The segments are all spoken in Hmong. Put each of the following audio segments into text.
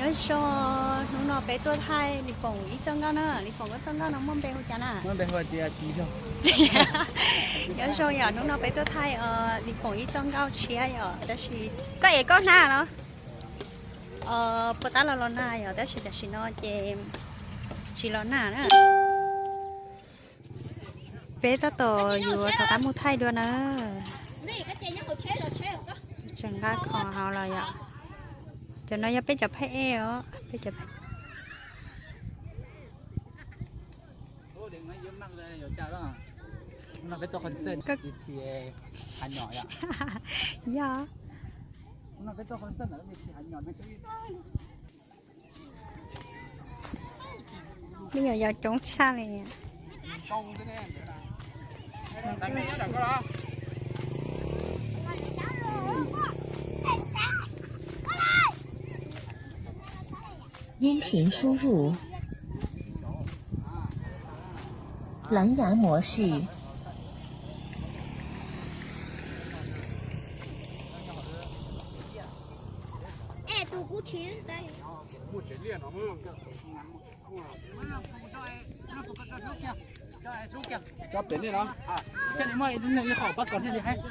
Nyob zoo, hnub no peb tuaj thaij Lis Foom ib txoj nkauj na. Lis Foom, koj txoj nkauj no muaj npe hu cas na? Nyob zoo yom, hnub no peb tuaj thaij Lis Foom ib txoj nkauj tshiab yom, tab sis koj ev koj na los? Puas tab los los nag yom, tab sis tam sim no ces tsis los nag na. Peb tab tom yuav rov qab mus thaij dua na. Tseem nqa khoom hauv los yom. Cov no yog peb cov phaj ej os, peb cov phaj. Yog. Me nyuam yaus coob tshaj li.音频输入，蓝牙模式。 Tso pem nej no. Thiaj li muaj ib qho pab kom thiaj li haib.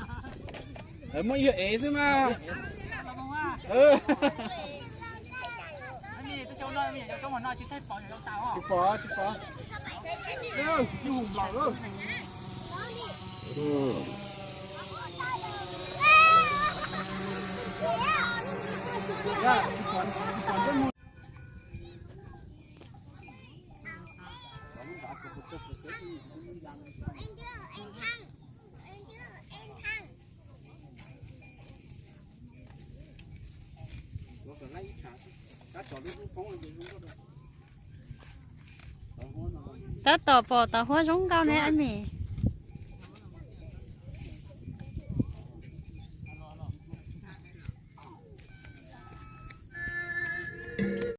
Muaj ib yam ev xwb mas. Tsis pom, tsis pom. Tab tom pom tau huab zoo nkauj ne ab me.